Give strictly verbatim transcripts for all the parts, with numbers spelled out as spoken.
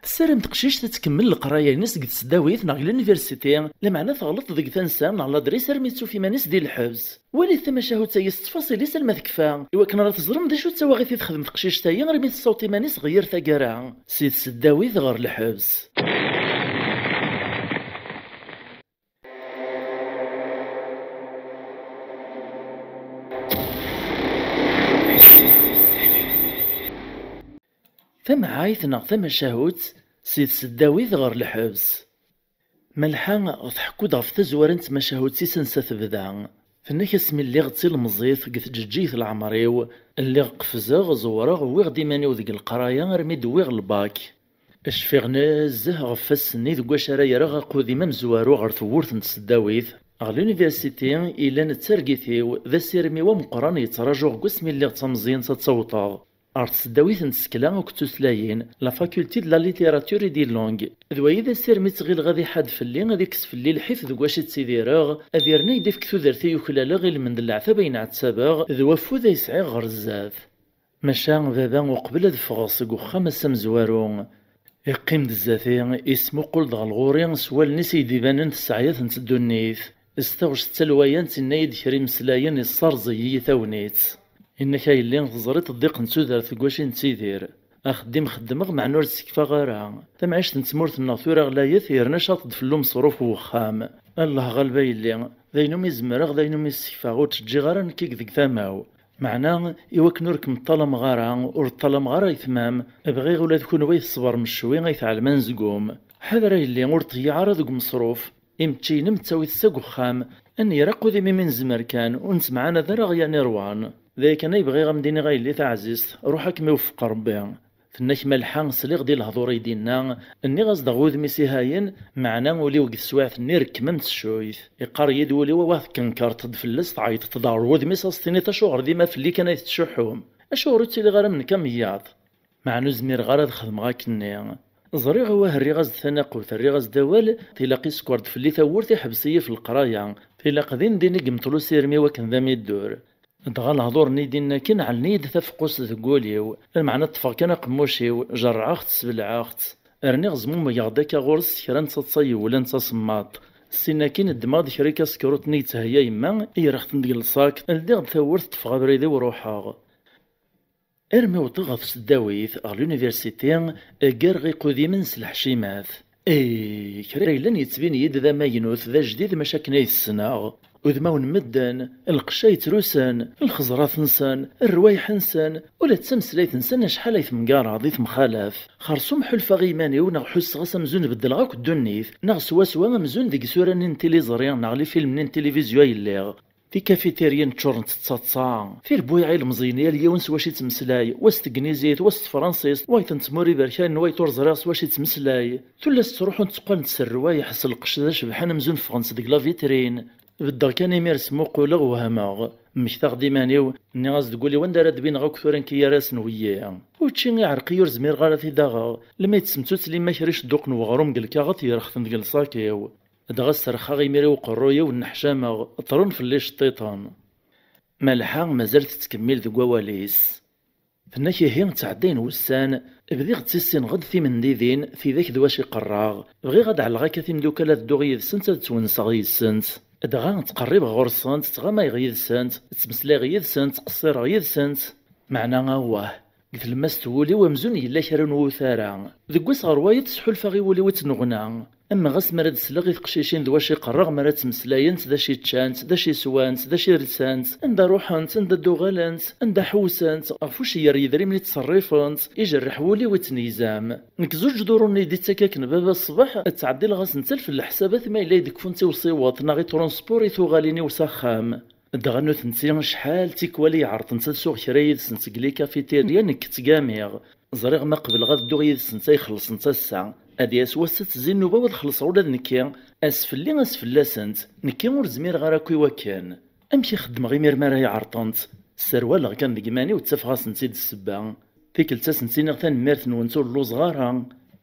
Tessaram teqcict ad tkemmel leqraya-ines deg tesdawit neɣ deg l'université, lameɛna teɣleḍ deg tansa neɣ ladris armi d-tuf iman-is di lḥebs. Walit tamacahut-agi s ttfaṣil-is alma tekfa, iwakken ara teẓrem d acu d tawaɣit i texdem teqcict-agi armi tessaweḍ iman-is ɣer yir taggara, si tesdawit ɣer lḥebs. Tamɛayt neɣ tamacahut, si tesdawit ɣer lḥebs. Malḥa tḥekku-d ɣef tazwara n tmacahut-is ansa tebda. Tenna-k: "Asmi lliɣ d tilemẓit deg tǧeǧǧigt n leɛmer-iw, lliɣ qefzeɣ, ẓewreɣ, wwiɣ-d iman-iw deg leqraya armi d-wwiɣ lbak. Cfiɣ nezzeh ɣef wass-nni deg wacu ara yerreɣ aqudim amezwaru ɣer tewwurt n tesdawit, ɣer l'université, yellan d targit-iw, d asirem-iw ameqqran yettraǧuɣ deg wasmi lliɣ d tameẓyant ad tt-awḍeɣ." Ɣer tesdawit n tsekla akked tutlayin, la faculté de la littérature et des langues. D wayi d asirem i ttɣileɣ ad iḥad fell-i, ad ikkes fell-i lḥif deg wacu i ttidireɣ, ad irna ad d-ifk tudert i uklaleɣ ilmend n leɛtab ayen ɛettabeɣ, d wafud ay sɛiɣ ɣer zdat. Maca baba, uqbel ad ffɣeɣ seg uxxam ass amezwaru, iqqim-d zdat-i, ismuqul-d ɣer ɣur-i s wallen-is i d-ibanen tesseɛyat n tdunit. S taɣect d talwayant, inna-yi-d kra imeslayen, isserẓ-iyi tagnit. Inna-k a yelli, teẓriḍ ddiq n tudert deg wacu i nettidir. Axeddim xeddmeɣ, meɛna ur ssekfaɣ ara. Tamɛict n tmurt-nneɣ tura ɣlayet, yerna caṭ-d fell-i umeṣruf n wexxam. Allah ɣaleb a yelli, d ayen umi zemreɣ, d ayen umi ssekfaɣ, ur ttǧǧiɣ ara nekk i deg tama-w. Meɛna, iwakken ur kem-ṭṭalameɣ ara, ur ṭṭalameɣ ara ayetma-m, bɣiɣ ula d kunwi ay tṣebrem ccwi, ay tɛellem anezgum. Ḥader a yelli, ur ṭṭeyyiɛ ara deg umeṣruf. Imeččiyen-im ttawit-t seg uxxam, ad n-yerr aqudim imi nezmer kan, ur nettemɛanad ara ɣer yan iṛwan. D aya kan ay bɣiɣ a m-d-iniɣ a yelli taɛzizt, ruḥ ad kem-iwefeq Ṛebbi. Tenna-k Malḥa: "Sliɣ-d i lehdur ay d-inna, nniɣ-as-d ɣer wudem-is ihayen, meɛna ul-iw deg teswiɛt-nni rekkem am teccuyt. Iqqar-iyi-d wul-iw a wa tkenkerḍ-d fell-as, tɛeyṭeḍ-d ɣer wudem-is a s-tiniḍ acuɣer dima fell-i kan ay tettcuḥḥum? Acuɣer ur ttiliɣ ara am nekk am wiyaḍ?" Meɛna ur zmireɣ ara ad xedmeɣ akkenni. Ẓriɣ a wah rriɣ-as-d tanaqut, rriɣ-as-d awal, tilaq isekker-d fell-i tawwurt, iḥbes-iyi f leqraya, tilaq din din i yemṭel usirem-iw akken d amiddur. Dɣa lehdur-nni i d-inna akken ɛellen-iyi-d tafeqqust deg wul-iw, lameɛna ṭṭfeɣ kan aqemmuc-iw, jerrɛeɣ-tt, sbelɛeɣ-tt. Rniɣ zmumgeɣ-d akka ɣur-s s kra n taḍsa yewlan d tasemmaḍt. Ssin akkin ddmeɣ-d kra ikasekruten i yettheyya yemma, yerreɣ-ten deg lṣak, ldiɣ-d tawwurt, ṭṭfeɣ abrid-iw, ruḥeɣ. Armi wwḍeɣ ɣer tesdawit, ɣer l'université, ggareɣ iqudimen s leḥcimat. Eh, kra yellan yettbin-iyi-d d amaynut, d ajdid, maca akken ay t-ssneɣ. Udmawen n medden, lqecc ay ttrusen, lxeẓrat-nsen, rrwayeḥ-nsen, ula d tameslayt-nsen acḥal ay temgareḍ i temxalaf. Xersum ḥulfaɣ i yiman-iw neɣ ḥusseɣ-as amzun beddleɣ akk ddunit, neɣ swaswa amzun deg isura-nni n tiliẓri neɣ lifilm-nni n tilivizyu ay lliɣ. Tikafitiriyin ččurent d taḍsa. Tirebbuyaɛ ilemẓiyen yal yiwen s wacu yettmeslay, wa s tegnizit, wa s tefransist, wayeḍ n tmura iberkanen, wayeḍ ur ẓriɣ s wacu yettmeslay. Tullas ttruḥunt tteqqalent s rrwayeḥ, s lqecc d acebḥan amzun ffɣent deg la vitrine. Beddeɣ kan imir smuquleɣ wehmeɣ. Mmektaɣ-d iman-iw, nniɣ-as deg wul-iw anda ara d-bineɣ akk tura nekk gar-asen wiyi. Učči iɛreq-iyi ur zmireɣ ara ad t-id-aɣeɣ. Lma yettemtut lima kra icedduqen weɣrum deg lkaɣeṭ yerreɣ-ten deg lṣak-iw. Dɣa sserxaɣ imir i uqerruy-iw nneḥcameɣ, ṭṭren fell-i iceṭṭiṭen. Malḥa mazal tettkemmil deg wawal-is. Tenna-k ihi ttɛeddayen wussan, bdiɣ ttissineɣ-d timendidin, tidak d wacu iqerraɣ. Bɣiɣ ad ɛelleɣ akka timdukal ad dduɣ yid-sent ad ttwenseɣ yid-sent. Dɣa ttqerribeɣ ɣur-sent, ttɣamayeɣ yid-sent, ttmeslayeɣ yid-sent, ttqeṣṣireɣ yid-sent. Meɛna awah, deg tlemmast n wul-iw amzun yella kra ur nwut ara. Deg wass ɣer wayeḍ sḥulfaɣ i wul-iw ittenɣna. Ama ɣas mi ara d-sleɣ i teqcicin d wacu i qerreɣ mi ara ttmeslayent, d acu i ččant, d acu i swant, d acu i lsant, anda ruḥent, anda d-uɣalent, anda ḥewwsent, ɣef uceyyer yedrimen i ttṣerrifent, ijerreḥ wul-iw ittenyzam. Nekk zuǧ duṛu-nni i d-ittak akken baba ṣṣbeḥ, ttɛeddileɣ-asent alef n leḥsabat ma yella i d-kfunt i uṣiweḍ neɣ i transport i tuɣalin-iw s axxam. Dɣa nutenti acḥal tikwal i ɛerḍent ad suɣ kra yid-sent deg likafitirya, nekk ttgamiɣ. Ẓriɣ ma qebleɣ ad dduɣ yid-sent ay xellṣent ass-a. Ad d-yas wass ad tezzi nnuba-w ad xellṣeɣ ula d nekki. Ass fell-i, ass fell-asent. Nekki ur zmireɣ ara akk i wakken. Amek i xeddmeɣ imir mi ara yi-ɛerḍent? Sserwaleɣ kan deg iman-iw, ttafeɣ-asent-id ssebba. Tikkelt ad asent-iniɣ tanemmirt-nwent, ur lluẓeɣ ara.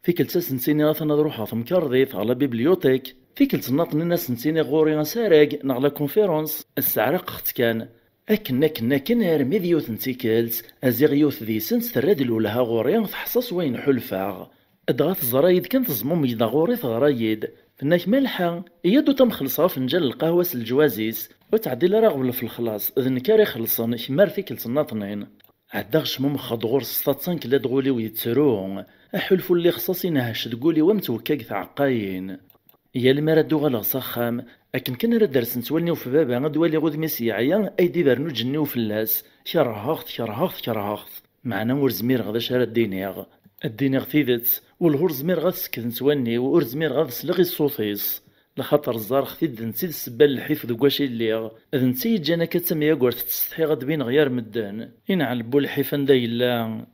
Tikkelt ad asent-iniɣ atan ad ruḥeɣ temkarḍit ɣer la bibliothèque. Tikkelt nnaṭnin ad asent-iniɣ ɣur-i asarag neɣ la conférence. Sseɛraqeɣ-tt kan. Akken, akken, akken, armi d yiwet n tikkelt, aziɣ yiwet deg-sent terra-d lwelha ɣur-i, teḥṣa s wayen ḥulfaɣ. Dɣa teẓra-yi-d kan, tezmumeg-d ɣur-i, teɣra-yi-d, tenna-k: "Malḥa, iyya-d ur t-am-xellṣeɣ afenǧal n lqahwa s leǧwaz-is, ur ttɛeddil ara aɣbel ɣef lexlaṣ, d nekk ara ixellṣen, kemm ar tikkelt nnaṭnin." Ɛeddaɣ cmumxeɣ-d ɣur-s s taḍsa, nekk la d-ɣul-iw yettru. Aḥulfu n lixṣaṣ inehhec deg wul-iw am twekka deg tɛeqqayin. Yal mi ara d-uɣaleɣ s axxam, akken kan ara d-rsent wallen-iw f baba, ad d-waliɣ udem-is yeɛya, ay d-ibernu lǧenn-iw fell-as. Kerheɣ-t, kerheɣ-t, kerheɣ-t. Meɛna ur zmireɣ d acu ara d-iniɣ. Ad d-iniɣ tidet, wellah ur zmireɣ ad sekdent wallen-iw, ur zmireɣ ad sleɣ i ṣṣut-is. Lxaṭer ẓẓareɣ-t-id d netta i d ssebba n lḥif deg wacu i lliɣ. D netta i yi-ǧǧan akka d tamyagurt ttsetḥiɣ ad d-bineɣ gar medden. Inɛel bu lḥif anda yella.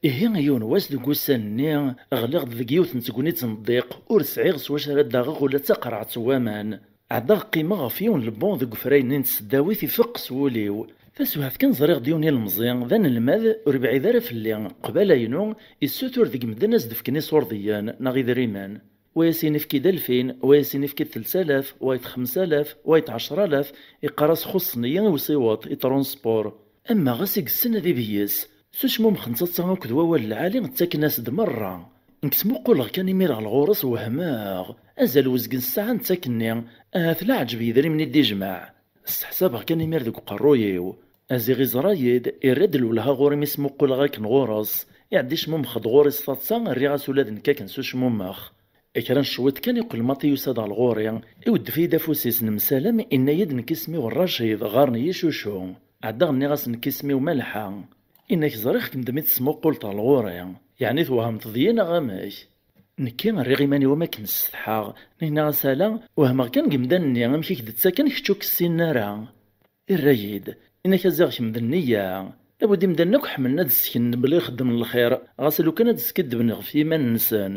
Ihi, yiwen wass deg ussan-nni, ɣliɣ-d deg yiwet n tegnit n ddiq, ur sɛiɣ s wacu ara d-aɣeɣ ula d taqerɛet n waman. Ɛeddaɣ qqimeɣ ɣef yiwen lebon deg ufray-nni n tseddawit, ifeqq s wul-iw. Taswiɛt kan ẓriɣ-d yiwen ilemẓi, d anelmad, ur yebɛid ara fell-i, qbala-inu, issutur deg medden ad s-d-fken iṣurdiyen neɣ idrimen. Wa a s-inefki-d alfin, wa a s-inefki-d telt alaf, wayeḍ xems alaf, wayeḍ ɛecr alaf, iqqar-as xuṣṣen-iyi i usiweḍ, i transport. Ama ɣas i yessen ad ibeyyes, s ucmumxen d taḍsa akked wawal lɛali ttaken-as-d merra. Nekk smuqquleɣ kan imir ɣer ɣur-s, wehmeɣ. Azal wezgen ssaɛa n ttak-nni, ahat leɛǧeb yedrimen i d-ijmeɛ. Sseḥsabeɣ kan imir deg uqerruy-iw. Aziɣ iẓra-yi-d, irra-d lwelha ɣur-i mi smuqquleɣ akken ɣur-s. Iɛedda icmummex-d ɣur-i s taḍsa, rriɣ-as ula d nekk akken s ucmummex. Kra n cwiṭ kan iqqel maṭi yusa-d ɣer ɣur-i, iweddef-iyi-d afus-is nemsalam, inna-yi-d: "Nekk isem-iw Racid, ɣɣaren-iyi Cucu." Ɛeddaɣ nniɣ-as: "Nekk isem-iw Malḥa." Inna-k: "Ẓriɣ-kem-d mi tesmuqquleḍ ɣer ɣur-i, yeɛni twehmeḍ deg-i neɣ amek?" Nekki rriɣ iman-iw am akken ssetḥaɣ, nniɣ-as: "Ala, wehmeɣ kan deg imdanen-nni, amek i k-d-ttaken kečč ur k-ssinen ara." Irra-yi-d: "Inna-k aziɣ kemm d nniya. Labud imdanen akk ḥemmlen ad d-sseknen belli xeddmen lxir, ɣas lukan ad d-skiddben ɣef yiman-nsen."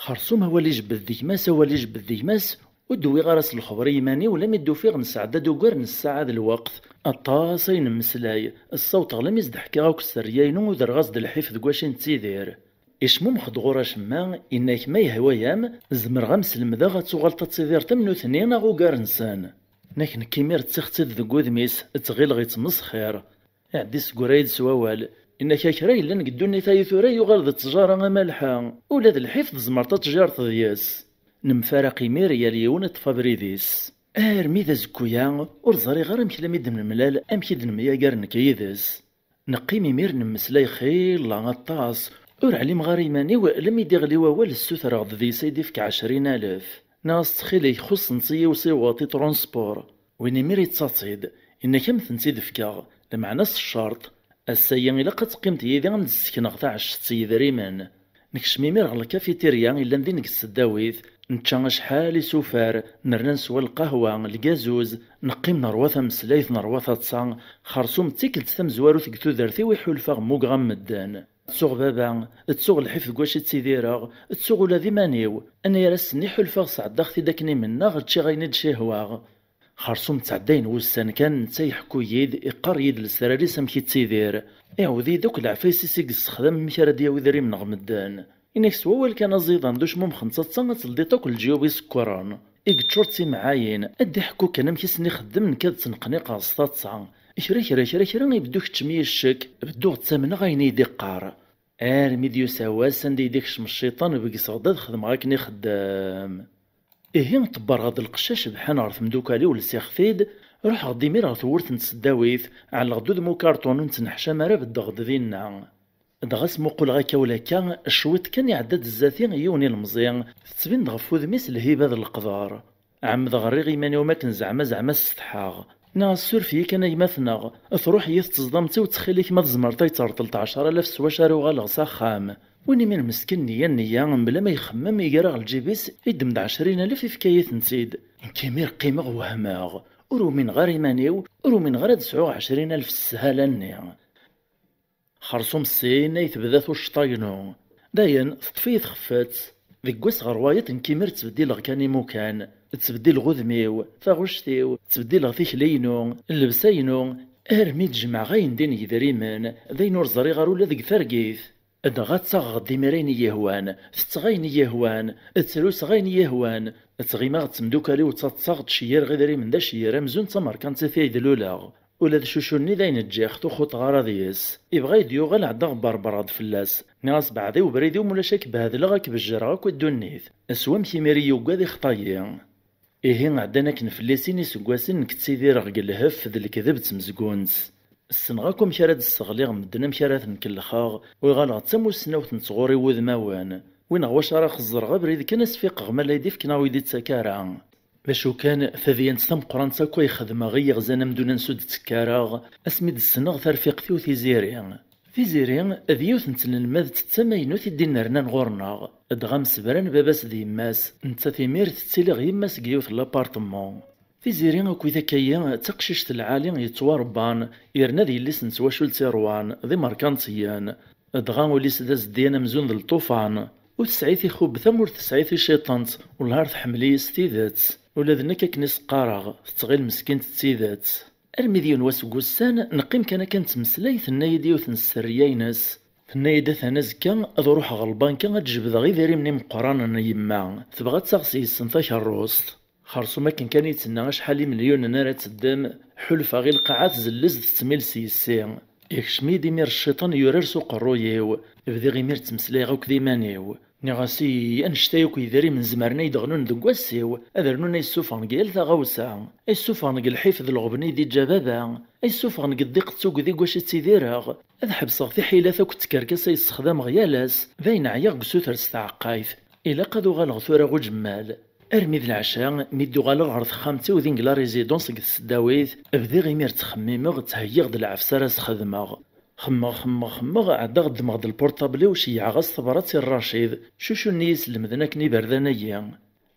Xersum awal ijebbed d gma-s, awal ijebbed d gma-s, ur d-wwiɣ ara s lexber i yiman-iw, lammi d-ufiɣ nesɛedda-d ugar n ssaɛa d lweqt. Aṭas ay nemmeslay, ssawḍeɣ lammi s-d-ḥkiɣ akk sserya-inu, udreɣ-as-d lḥif deg wacu i nettidir. Icmummex-d ɣur acemma, inna-k: "Ma yehwa-yam, zemreɣ am-slemdeɣ ad tuɣaleḍ ad tidireḍ am nutni neɣ ugar-nsen." Inna-k: "Nekk imir ttixeḍ-tt-id deg wudem-is, ttɣileɣ yettmesxir." Iɛedda iseggra-yi-d s wawal, inna-k: "A kra yellan deg ddunit-ayi tura yuɣal d ttjara a Malḥa, ula d lḥif tzemreḍ ad tjireḍ deg-s." Nemfaraq imir, yal yiwen iṭṭef abrid-is. Armi d azekku-ya, ur ẓriɣ ara amek lammi d-nemlal, amek i d-nemyager nekk yid-s. Neqqim imir nemmeslay xilla aṭas, ur ɛlimeɣ ara iman-iw, lammi d-iɣli wawal ssutreɣ-d deg-s ay d-ifk ɛecrin alef. Nniɣ-as: "Ttxil-k, xuṣṣent-iyi usiweḍ i transport." Win imir yettaṭ-id, inna-k: "Am tent-id-fkeɣ, lameɛna s ccerṭ. Ass-agi ilaq ad teqqimeḍ yid-i ad m-d-ssekneɣ taɛecct s yedrimen." Nekcem imir ɣer lkafitirya yellan din deg tseddawit, nečča acḥal isufar, nerna neswa lqahwa, lgazuz, neqqim nerwa tameslayt, nerwa taḍsa, xersum d tikkelt tamezwarut deg tudert-iw i ḥulfaɣ mmugeɣ am medden. Ttuɣ baba, ttuɣ lḥif deg wacu i ttidireɣ, ttuɣ ula d iman-iw. Anayer ass-nni ḥulfaɣ sɛeddaɣ-t-id akken i mennaɣ, ččiɣ ayen i d-cihwaɣ. Xersum ttɛeddayen wussan kan, netta iḥekku-yi-d, iqqar-yi-d lesrar-is amek ittidir. Iɛawed-iyi-d akk leɛfayes-is i yessexdam amek ara d-yawi idrimen neɣ medden. Inna-k s wawal kan aẓidan d ucmummex n taḍsa ad teldiḍ akk leǧyub isekkren. I yeččur d timɛayin, ad d-iḥekku kan amek i sen-ixeddem, nekk ad ttneqniqeɣ s taḍsa. Kra, kra, kra, kra, ibeddu keččem-iyi ccek, bedduɣ ttamneɣ ayen i yi-d-iqqar. Armi d-yusa wass anda i d-ikcem cciṭan, begseɣ-d ad xedmeɣ akken ixeddem. Ihi, ṭebbreɣ-d lqecc acebḥan ɣer temdukal-iw, lsiɣ-t-id, ruḥeɣ-d imir ɣer tewwurt n tseddawit, ɛelleɣ-d udem ukarṭun, ur nettneḥcam ara, beddeɣ-d dinna. Dɣa smuquleɣ akka ula akka, cwiṭ kan iɛedda-d zdat-i yiwen ilemẓi, tettbin-d ɣef wudem-is lhiba d leqder. Ɛemmdeɣ rriɣ iman-iw am akken zeɛma, zeɛma ssetḥaɣ. Nniɣ-as: "Suref-iyi kan a gma-tneɣ, truḥ-iyi tetteẓdamt-iw, ttxil-k ma tzemreḍ ad yi-terṭleḍ ɛecra alaf s wacu ara uɣaleɣ s axxam." Win imir meskin nniya nniya, mebla ma ixemmem, iger-aɣ lǧib-is, iddem-d ɛecrin alaf ifka-yi-tent-id. Nekk imir qqimeɣ wehmeɣ. Ur umineɣ ara iman-iw, ur umineɣ ara ad sɛuɣ ɛecrin alaf s sshala-nni. Xersum sin ay tebda tuccḍa-inu. Dayen, teṭṭef-iyi txeffet. Deg wass ɣer wayeḍ, nekk imir ttbeddileɣ kan imukan. Ttbeddileɣ udem-iw, taɣect-iw, ttbeddileɣ tikli-inu, llebsa-inu, armi d-jemɛeɣ ayen din yedrimen, d ayen ur ẓriɣ ara ula deg targit. Dɣa ttaɣeɣ-d imir ayen i yi-ihwan, tetteɣ ayen i yi-ihwan, ttruseɣ ayen i yi-ihwan, ttɣimaɣ d temdukal-iw, ttaḍsaɣ, ttceyyireɣ idrimen d aceyyir amzun d tamerkantit ay d-luleɣ. Ula d cucu-nni d ayen ǧǧiɣ-t, ur xuṭeɣ ara deg-s. Ibɣa ad d-yuɣal, ɛeddaɣ berbereɣ-d fell-as. Nniɣ-as: "Beɛd-iw, brid-iw, ma ulac ad k-behedleɣ, ad k-bejreɣ akk i ddunit." S wamek imir i yugad, ixṭa-yi. Ihi, ɛeddan akken fell-i sin iseggasen, nekk ttidireɣ deg lhef d lekdeb d tmezgunt. Ssneɣ akk amek ara d-sseɣliɣ medden, amek ara ten-kellxeɣ, uɣaleɣ d tamussnawt n tɣuri wudmawen. Win ɣer wacu ara xeẓẓreɣ abrid kan, ad s-fiqeɣ ma la yi-d-ifk neɣ ur yi-d-ittak ara. D acu kan, tadyant tameqqrant akk ay xedmeɣ i yiɣzan amdun ansi ur d-ttekkareɣ, asmi d-ssneɣ tarfiqt-iw Tiziri. Tiziri d yiwet n tnelmadt d tamaynut i d-innernan ɣur-neɣ. Dɣa msebran baba-s d yemma-s, nettat imir tettili ɣ yemma-s deg yiwet n lapartment. Tiziri akked akka-yi d taqcict lɛali yettwarebban, yerna d yelli-s n twacult i ṛwan, d imerkantiyen. Dɣa ul-is d azeddian amzun d lṭufan. Ur tesɛi tixubt am ur tesɛi ticiṭent, wellah ar tḥemmel-iyi s tidet. Ula d nekk akken i s-qqareɣ, tettɣil meskint d tidet. Armi d yiwen wass deg wussan, neqqim kan akka nettmeslay, tenna-yi-d yiwet n sserriya-ines. Tenna-yi-d: "Atan azekka ad ruḥeɣ ɣer lbanka ad d-jebdeɣ idrimen imeqqranen n yemma, tebɣa ad taɣ s-yessen takerrust." Xersum akken kan i d-tenna acḥal imelyunen ara teddem, ḥulfaɣ i lqaɛa tzellez, tettmil s yessi. Ikcem-iyi-d imir cciṭan, yurar s uqerruy-iw. Bdiɣ imir ttmeslayeɣ akked iman-iw. Nniɣ-as: "I, annect-a yakk yedrimen zemren ad yi-d-ɣlun deg wass-iw, ad rnun ad yi-ssufɣen deg yal taɣawsa, ad yi-ssufɣen deg lḥif d lɣebn i yi-d-iǧǧa baba, ad yi-ssufɣen deg ddiq d tugdi deg wacu i ttidireɣ, ad ḥebseɣ tiḥilat akked tkerkas ay ssexdameɣ yal ass, d ayen ɛyiɣ deg usuter s tɛeqqayt. Ilaq ad uɣaleɣ tura ɣer uǧemmal." Armi d leɛca, mi d-uɣaleɣ ɣer texxamt-iw din deg la résidence deg tesdawit, bdiɣ imir ttxemmimeɣ, ttheyyiɣ-d lɛefs ara s-xedmeɣ. Xemmeɣ, xemmeɣ, xemmeɣ, ɛeddaɣ ddmeɣ-d lpurṭabl-iw, ceyyɛeɣ-as tabrat i Rracid, cucu-nni i yi-slemden akken iberdan-agi.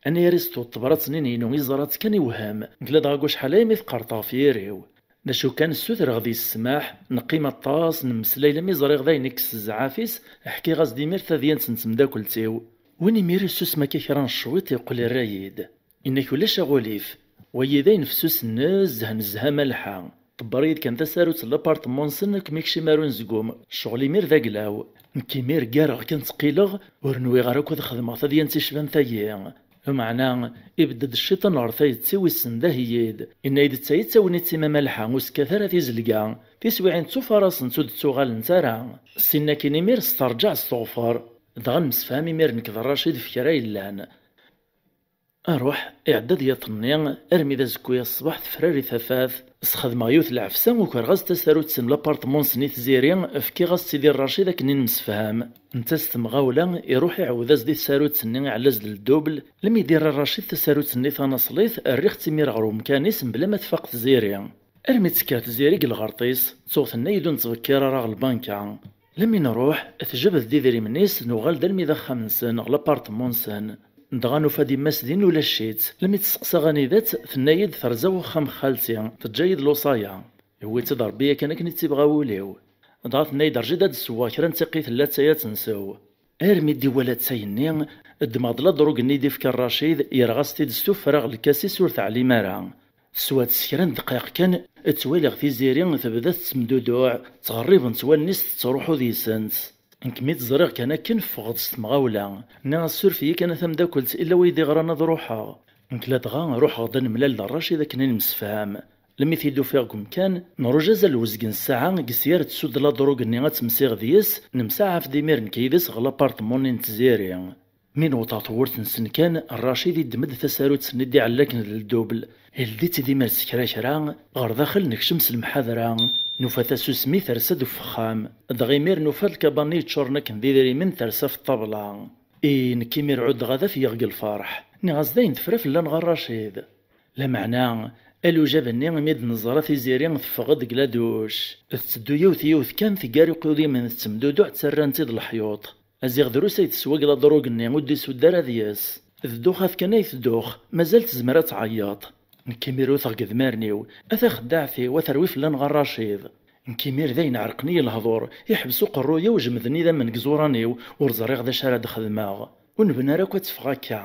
Anayer i s-tewweḍ tebrat-nni-inu, iẓra-tt kan iwhem, nekk ladɣa deg wacḥal aya mi teqqert ɣef yiri-w. D acu kan, ssutreɣ deg-s ssmaḥ, neqqim aṭas, nemmeslay lammi ẓriɣ d ayen ikkes zzɛaf-is, ḥkiɣ-as-d imir tadyant n temdakelt-iw. Win imir isusem akka kra n cwiṭ, yeqqel irra-yi-d. Inna-k: "Ulac aɣulif, wagi d ayen fessus nezzeh, nezzeh a Malḥa. Ṭebber-iyi-d kan tasarut n lapartmun-nsen, ad kem-ikcim ar unezgum, ccɣel imir d aglaw." Nekk imir ggareɣ kan ttqileɣ, ur nwiɣ ara akk ad xedmeɣ tadyant icban tagi. Meɛna, ibedd-d cciṭan ɣer tayet-iw, issendah-iyi-d. Inna-yi-d: "D tayi d tagnit-im a Malḥa, ur sekkat ara tizelga. Tiswiɛin ttufarasent, ur d-ttuɣalent ara." Ssin akkin imir s terǧaɛ s teɣfer. Dɣa nemsefham imir nekk d Rracid f kra yellan. Aruḥ, iɛedda-d yiḍ-nni, armi d azekka-ya ṣṣbeḥ tefrari tafat. Sxedmeɣ yiwet lɛefsa, ukreɣ-as tasarut n lapartmun-nsen i Tiziri, fkiɣ-as-tt-id i Rracid akken i nemsefham. Netta s temɣawla, iruḥ iɛawed-as-d i tsarut-nni, iɛella-as-d ldubl, lmi d-irra Rracid tasarut-nni tanaṣlit, rriɣ-tt imir ɣer umkan-is mebla ma tfaq Tiziri. Armi d-tekker Tiziri deg lɣerṭ-is, ttuɣ tenna-yi-d ur nettbekkir ara ɣer lbanka. Lmi nruḥ, tjebd-d idrimen-is, nuɣal-d almi d axxam-nsen, ɣer lapartmun-nsen. Dɣa nufa-d yemma-s din ulac-itt. Lmi tt-steqsaɣ anida-tt, tenna-yi-d terza wexxam n xalti, teǧǧa-yi-d lewṣaya. Yewwi-tt-id Ṛebbi yakan akken i tt-ibɣa wul-iw. Dɣa tenna-yi-d: "Rǧu-d ad d-ssewweɣ kra n tiqqit n latay ad tt-nsew." Armi d-iwala ttayen-nni, ddmeɣ-d ladrug-nni i d-ifka Rracid, yerɣa-s-t-id s tuffra ɣer lkas-is, ur teɛlim ara. Teswa-tt s kra n ddqayeq kan, ttwaliɣ Tiziri tebda tettemduduɛ, ttɣerribent wallen-is, tettruḥu deg-sent. Nekk mi tt-ẓriɣ kan akken, ffɣeɣ-d s temɣawla. Nniɣ-as: "Suref-iyi kan a tameddakelt, illa wa yi-d-iɣran ad ruḥeɣ." Nekk ladɣa ruḥeɣ-d ad nemlal d Rracid akken i nemsefham. Lmi t-id-ufiɣ deg umkan, nruj azal n uzgen ssaɛa, deg syar tsudd ladrug-nni ad temsiɣ deg-s, nemsaɛaf-d imir nekk yid-s ɣer lapartmun-nni n Tiziri. Mi newweḍ ɣer tewwurt-nsen kan, Rracid iddem-d tasarut-nni d-iɛellaken d ldubl, ildi-tt-id imir s kra kra, ɣer daxel nekcem s lemḥadra, nufa tasusmi tersa-d ɣef uxxam, dɣa imir nufa lkabanni yeččuren akken d idrimen tersa ɣef ṭṭabla. I nekk imir ɛuddeɣ ad afgeɣ deg lferḥ, nniɣ-as: "D ayen tefra fell-aneɣ a Rracid." Lameɛna, alujab-nni imi d-neẓra Tiziri teffeɣ-d deg laduc, tetteddu yiwet yiwet kan, teggar iqudimen, tettemduduɛ, ttarran-tt-id leḥyuḍ. Aziɣ drus ay teswa deg ladrug-nni, ur d-isudd ara deg-s. D ddux kan ay tdux, mazal tezmer ad tɛeyyeḍ. Nekk imir wteɣ deg idmaren-iw: "A taxeddaɛt-iw, a terwi fell-aneɣ a Rracid." Nekk imir d ayen ɛerqen-iyi lehdur, iḥbes uqerruy-iw, jemden idammen deg iẓuran-iw, ur ẓriɣ d acu ara d-xedmeɣ. Ur nebni ara akk ad teffeɣ akka.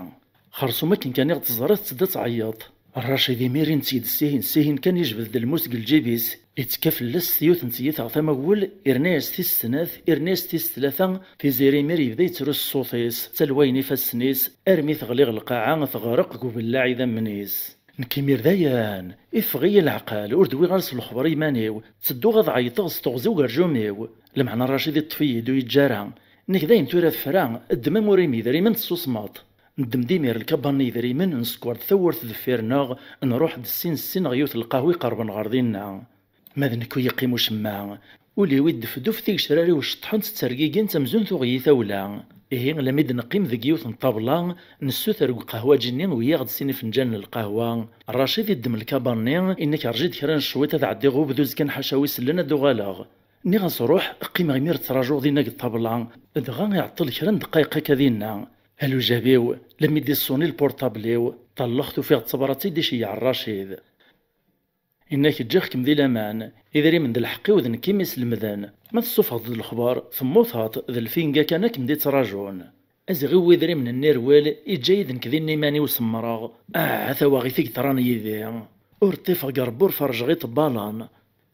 Xersum akken kan i ɣ-teẓra tetteddu ad tɛeyyeḍ. Rracid imir inett-id sihin sihin kan, ijbed-d lmus deg lǧib-is, ittekka fell-as s yiwet n tyita ɣer tama n wul, irna-yas tis snat, irna-yas tis tlata, Tiziri imir yebda yettru s ṣṣut-is, ttalwayen ifassen-is, armi teɣli ɣer lqaɛa, teɣreq deg ubellaɛ idammen-is. Nekk imir dayen, iffeɣ-iyi leɛqel, ur d-wwiɣ ara s lexber i yiman-iw, ttedduɣ ad ɛeyṭeɣ s teɣzi ugerjum-iw. Lameɛna Racid iṭṭef-iyi-d ur yeǧǧi ara. Nekk dayen tura tefra, ddem amur-im idrimen tessusmeḍ. Neddem-d imir lkabar n yidrimen, nsekwer-d tawwurt deffir-nneɣ, nruḥ-d ssin ssin ɣer yiwet n lqahwa iqerben ɣer dinna. Ma d nekk ur yeqqim ucemma. Ul-iw iddefduf, tigecrar-iw ceṭṭḥent ttergigint amzun tuɣ-iyi tawla. Ihi, lammi d-neqqim deg yiwet n ṭṭabla, nessuter deg uqehwaǧi-nni wiyaɣ-d sin ifenǧalen n lqahwa. Racid iddem lkabar-nni, inna-k rǧi-d kra n cwiṭ ad ɛeddiɣ ubduz kan ḥaca wi sellen ad d-uɣaleɣ. Nniɣ-as ruḥ, qqimeɣ imir ttrajuɣ dinna deg ṭṭabla, dɣa iɛeṭṭel kra n ddqayeq akka dinna. A lujab-iw, lammi d-iṣuni lpurṭabl-iw, ṭalleɣ-t ufiɣ d tabrat i d-iceyyeɛ Racid. Inna-k ǧǧiɣ-kem di laman, idrimen d lḥeqq-iw d nekk i m-islemden. Ma tessufɣeḍ-d lexbar, temmuteḍ, d lfinga kan ad kem-d-ittrajun. Aziɣ-iw idrimen n nirwel, iǧǧa-yi-d nekk dinna iman-iw semmreɣ. Ah, a tawaɣit i yeḍran yid-i! Ur ṭṭifeɣ deg Rebbi, ur ferrjeɣ iṭebbalen.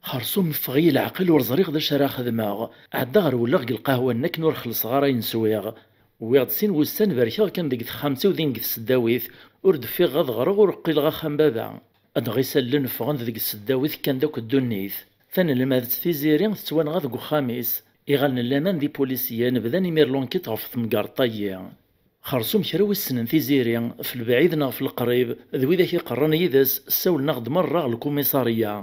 Xersum ffeɣ-iyi leɛqel, ur ẓriɣ d acu ara xedmeɣ. Ɛeddaɣ rewleɣ deg lqahwa-nni akken ur xellṣeɣ ara ayen swiɣ. Wwiɣ-d sin wussan berkeɣ kan deg texxamt-iw din deg tseddawit, ur d-ffiɣeɣ ad ɣreɣ, ur qqileɣ axxam baba. Dɣa isallen ffɣen-d deg tseddawit, kkan-d akk ddunit. Tanelmadt Tiziri tettwanɣa deg uxxam-is. Iɣallen n laman d ipulisyen bdan imir lunkit ɣef temgerḍt-agi. Xersum kra wissen n Tiziri, f lebɛid neɣ f leqrib, d widak iqerren yid-s, ssawlen-aɣ-d merra ɣer lkumisarya.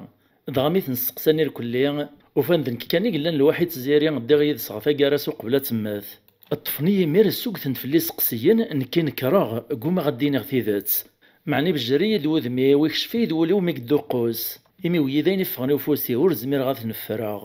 Dɣa mi ten-steqsan irkelli, ufan d nekk kan i yellan lwaḥid d Tiziri ddiɣ yid-s ɣer taggara-s uqbel ad temmet. Ṭṭfen-iyi imir, ssugten-d fell-i iseqsiyen, nekki nekreɣ, ggumaɣ ad d-iniɣ tidet. Meɛna ibejjer-iyi-d wudem-iw, ikcef-iyi-d wul-iw mi yedduqqus. Imi wwḍen ayen iffɣen i ufus-iw, ur zmireɣ ad ten-ffreɣ.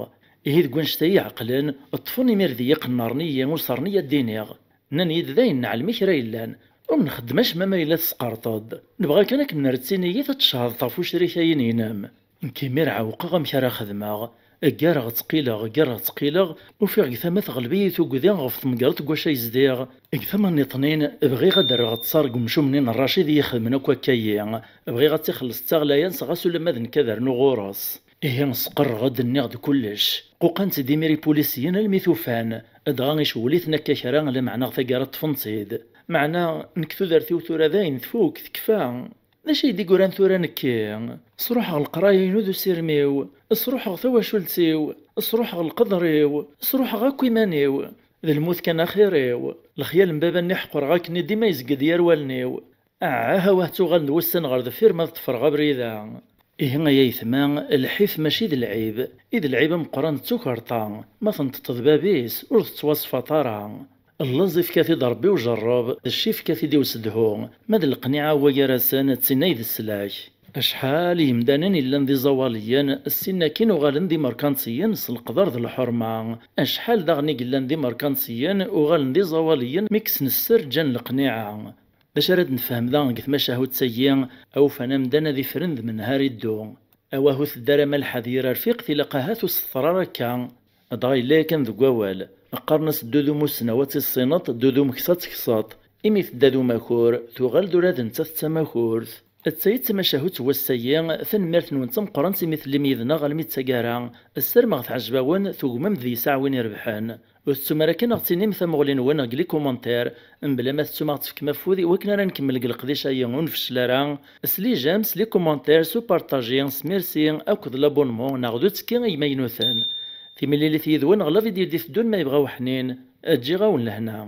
Ihi deg wannect-a i yi-ɛeqlen, ṭṭfen imir deg-i, qennren-iyi, usren-iyi ad d-iniɣ. Nnan-iyi-d dayen neɛlem i kra yellan. Ur nxeddem acemma ma yella tesqerṭeḍ. Nebɣa kan ad kem-nerr d tinigit ad tcehdeḍ ɣef ucrika-inem. Nekk imir ɛewqeɣ amek ara xedmeɣ. Ggareɣ ttqileɣ, ggareɣ ttqileɣ, ufiɣ deg tama teɣleb-iyi tugdi ɣef temgerḍt deg wacu ay zdiɣ. Deg tama nniḍnin, bɣiɣ ad d-rreɣ ttṣar deg umcum-nni n Racid i yi-xedmen akk akka-yi. Bɣiɣ ad tt-ixelleṣ d taɣlayant, ɣas ulamma d nekk ad rnuɣ ɣur-s. Ihi sqerreɣ-d, nniɣ-d kullec. Quqan-tt-id imir ipulisyen almi t-ufan. Dɣa icewwel-iten akka kra, lameɛna ɣer taggara ṭṭfen-tt-id. Meɛna nekk tudert-iw tura dayen tfuk, tekfa. D acu ay d-iguran tura nekki? Sruḥeɣ leqraya-inu d usirem-iw, sruḥeɣ tawacult-iw, sruḥeɣ lqeḍr-iw, sruḥeɣ akk iman-iw. D lmut kan axir-iw. Lexyal n baba-nni ḥeqreɣ akken i dima yezged yar wallen-iw. Ah, awah, ttuɣalen-d wussan ɣer deffir ma ad ṭṭfreɣ abrid-a. Ihi ay aytma, lḥif mačči d lɛib, i d lɛib ameqqran d tukerṭa, ma tenṭeṭ d bab-is, ur tettwaṣfaṭ ara. Llaẓ ifka-t-id Ṛebbi ujerreb, d cci ifka-t-id i usedhu, ma d leqniɛa n wagar-asen, d tin ay d sslak. Acḥal n yemdanen yellan d iẓawaliyen, ssin akkin uɣalen d imerkantiyen s leqder d lḥerma. Acḥal daɣen i yellan d imerkantiyen, uɣalen d iẓawaliyen mi kksen sser, ǧǧan leqniɛa. D acu ara d-nefhem da deg tmacahut-agi? Awufan amdan ad ifren d menhar iddu. Awah, ur tedda ara Malḥa d yir rfiq, tilaq ahat ur s-teḍra ara akka. Dɣa yella yakan deg wawal. Qqaren-as ddu d umussnaw ad tissineḍ, ddu d umeksa ad tekseḍ. Imi tedda d umakur, tuɣal-d ula d nettat d tamakurt. D tayi d tamacahut n wass-agi, tanemmirt-nwen d tameqqrant imi tellim yid-neɣ almi d taggara. Ssarameɣ teɛjeb-awen, tugmem-d deg-s aɛwin irebḥen. Ur tettum ara kan ad ɣ-tinim tamuɣli-nwen deg les commentaires, mebla ma tettum ad ɣ-tefkem afud i wakken ara nkemmel deg leqdic-agi ur nfeccel ara, s les j'aime, s les commentaires, s upartaji, s merci akked l'abonnement neɣ d uttekki i yimaynuten. Timlilit yid-wen ɣer la vidéo d-iteddun ma yebɣa uḥnin, ǧǧiɣ-awen lehna.